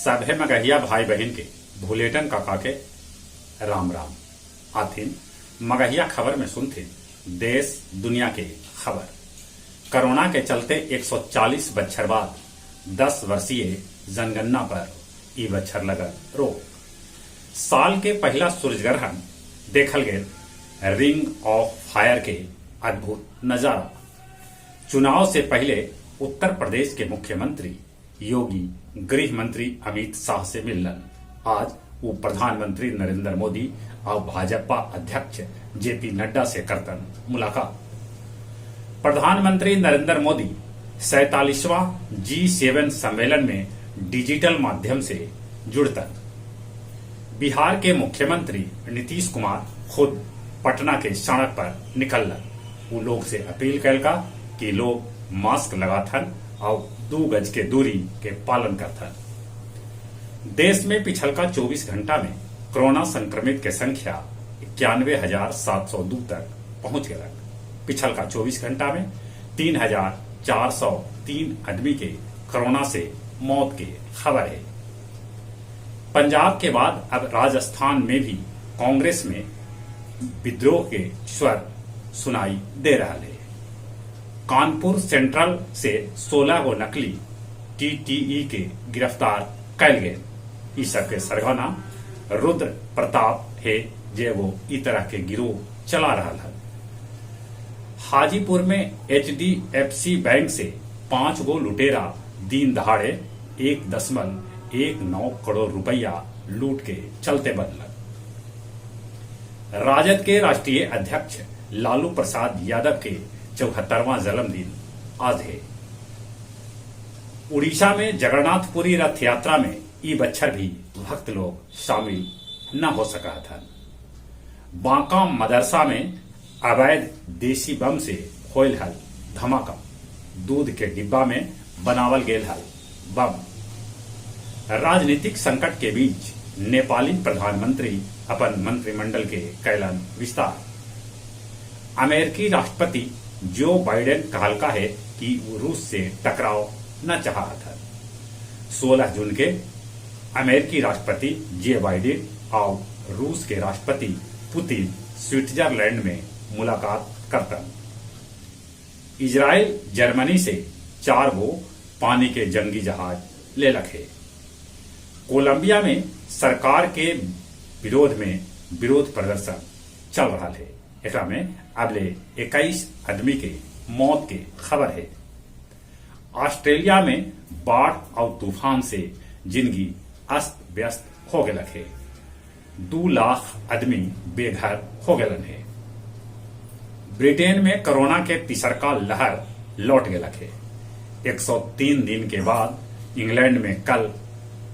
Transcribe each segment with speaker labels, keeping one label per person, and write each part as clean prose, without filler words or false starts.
Speaker 1: सभे मगहिया भाई बहिन के भुलेटन काका के राम राम। आथिन मगहिया खबर में सुनथिन देश दुनिया के खबर। कोरोना के चलते 140 बच्छर बाद 10 वर्षीय जनगणना पर ई बच्छर लगल रोक। साल के पहला सूर्य ग्रहण देखल गेल रिंग ऑफ फायर के अद्भुत नजारा। चुनाव से पहले उत्तर प्रदेश के मुख्यमंत्री योगी गृह मंत्री अमित शाह से मिललन। आज वो प्रधानमंत्री नरेंद्र मोदी और भाजपा अध्यक्ष जेपी नड्डा से करतन मुलाकात। प्रधानमंत्री नरेंद्र मोदी 47वां G7 सम्मेलन में डिजिटल माध्यम से जुड़तन। बिहार के मुख्यमंत्री नीतीश कुमार खुद पटना के सड़क पर निकललन। वो लोग से अपील कैलका कि लोग मास्क लगाथन और 2 गज के दूरी के पालन करथन। देश में पिछलका 24 घंटा में कोरोना संक्रमित के संख्या 91,702 तक पहुंच गया। पिछलका 24 घंटा में 3,403 आदमी के कोरोना से मौत के खबर है। पंजाब के बाद अब राजस्थान में भी कांग्रेस में विद्रोह के स्वर सुनाई दे रहा है। कानपुर सेंट्रल से 16 गो नकली टीटीई के गिरफ्तार कैल गए। इस सब के सरगना रुद्र प्रताप है, जे वो ई तरह के गिरोह चला रहा है। हाजीपुर में एचडीएफसी बैंक से 5 गो लुटेरा दिन दहाड़े 1.19 करोड़ रुपया लूट के चलते बदल। राजद के राष्ट्रीय अध्यक्ष लालू प्रसाद यादव के 74वां जन्मदिन आज है। उड़ीसा में जगन्नाथपुरी रथ यात्रा में ई बच्छर भी भक्त लोग शामिल न हो सका था। बांका मदरसा में अवैध देसी बम से होयल हल धमाका। दूध के डिब्बा में बनावल गेल हल बम। राजनीतिक संकट के बीच नेपाली प्रधानमंत्री अपन मंत्रिमंडल के कैलन विस्तार। अमेरिकी राष्ट्रपति जो बाइडेन कहलका है कि वो रूस से टकराव न चाहत था। 16 जून के अमेरिकी राष्ट्रपति जे बाइडेन और रूस के राष्ट्रपति पुतिन स्विट्जरलैंड में मुलाकात करतन। इजराइल जर्मनी से 4 गो पानी के जंगी जहाज ले लखे। कोलंबिया में सरकार के विरोध में विरोध प्रदर्शन चल रहा है। एकरा में अबले 21 आदमी के मौत के खबर है। ऑस्ट्रेलिया में बाढ़ और तूफान से जिंदगी अस्त व्यस्त हो गए है। 2 लाख आदमी बेघर हो गए है। ब्रिटेन में कोरोना के तीसरका लहर लौट गए है। 103 दिन के बाद इंग्लैंड में कल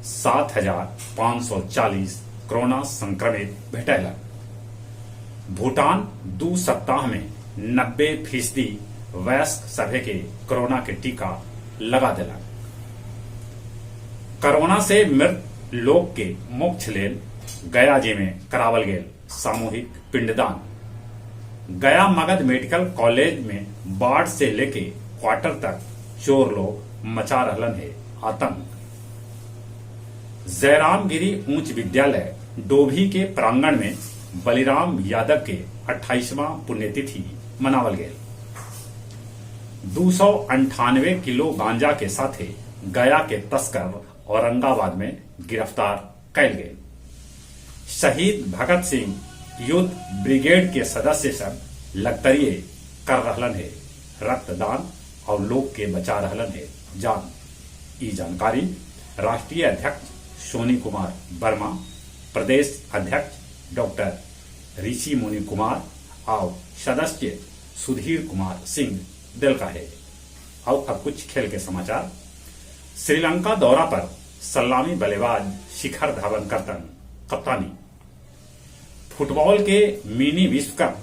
Speaker 1: 7,540 कोरोना संक्रमित भेटैलक। भूटान 2 सप्ताह में 90% वयस्क सभे के कोरोना के टीका लगा देलक। कोरोना से मृत लोग के मोक्ष लेल गया जी में करावल गेल सामूहिक पिंडदान। गया मगध मेडिकल कॉलेज में बाढ़ से लेके क्वार्टर तक चोर लोग मचा रहलन है आतंक। जयरामगिरी उच्च विद्यालय डोभी के प्रांगण में बलिराम यादव के 28वां पुण्यतिथि मनावल गए। 298 किलो गांजा के साथे गया के तस्कर औरंगाबाद में गिरफ्तार कैल गए। शहीद भगत सिंह युद्ध ब्रिगेड के सदस्य सब लगतरिये कर रहलन है रक्तदान और लोग के बचा रहलन है जान। ई जानकारी राष्ट्रीय अध्यक्ष सोनी कुमार वर्मा, प्रदेश अध्यक्ष डॉक्टर ऋषि मुनि कुमार और सदस्य सुधीर कुमार सिंह दिलका है। और अब कुछ खेल के समाचार। श्रीलंका दौरा पर सलामी बल्लेबाज शिखर धवन करतन कप्तानी। फुटबॉल के मिनी विश्व कप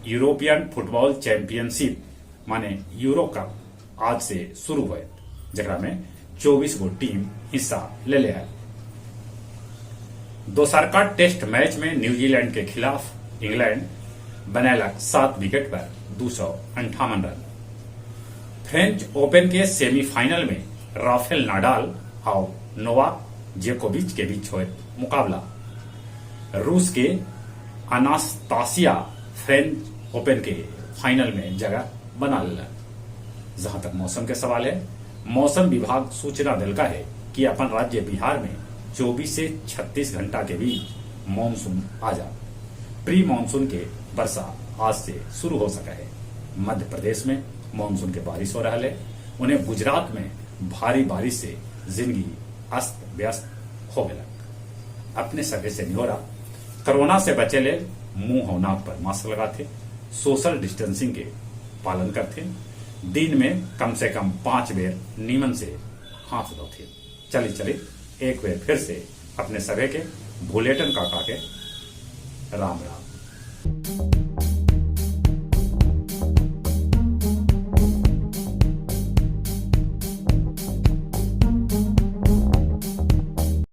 Speaker 1: यूरोपियन फुटबॉल चैंपियनशिप माने यूरो कप आज से शुरू हुए, जकरा में 24 गो टीम हिस्सा ले ले है। दोसरका टेस्ट मैच में न्यूजीलैंड के खिलाफ इंग्लैंड बनैलक 7 विकेट पर 258 रन। फ्रेंच ओपन के सेमीफाइनल में राफेल नाडाल और नोवाक जोकोविच के बीच होयत मुकाबला। रूस के अनास्तासिया फ्रेंच ओपन के फाइनल में जगह बना लेलन। जहां तक मौसम के सवाल है, मौसम विभाग सूचना देलका है कि अपन राज्य बिहार में 24 से 36 घंटा के बीच मानसून आ जा। प्री मानसून के वर्षा आज से शुरू हो सका है। मध्य प्रदेश में मानसून के बारिश हो रहा है, उन्हें गुजरात में भारी बारिश से जिंदगी अस्त व्यस्त हो गया। अपने सभे से निहोरा, कोरोना से बचे ले मुंह और नाक पर मास्क लगाते, सोशल डिस्टेंसिंग के पालन करते, दिन में कम से कम 5 बेर नीमन से हाथ धोते। चली चली एक बेर फिर से अपने सभे के भुलेटन काका के राम राम।